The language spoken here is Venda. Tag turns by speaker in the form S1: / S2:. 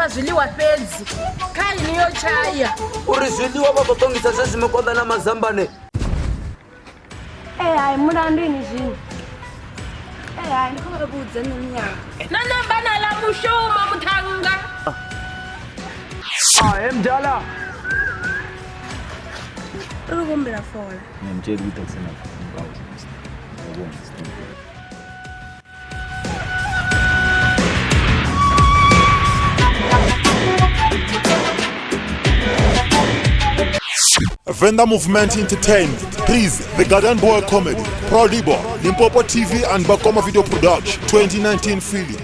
S1: fha zwiḽiwa fhedzi kha ini yo tshaya.
S2: Uri zwiḽiwa vha khou ṱongisa zwezwi mikonḓa na mazambane.
S3: Ee hai mulandu ini zwino. Ee hai ndi khou vha vhudza nṋe minyaka.
S1: Na nambana ḽa mushumo muṱhannga.
S2: Ah, he mdala.
S3: Ri khou humbela fola.
S4: Ngiyamtshela ukuthi akusenakho. Ngiyabonga.
S5: Venda Movement Entertainment, please, The Garden Boy Comedy, Proudly Born, Limpopo TV and Bakoma Video Production, 2019 film.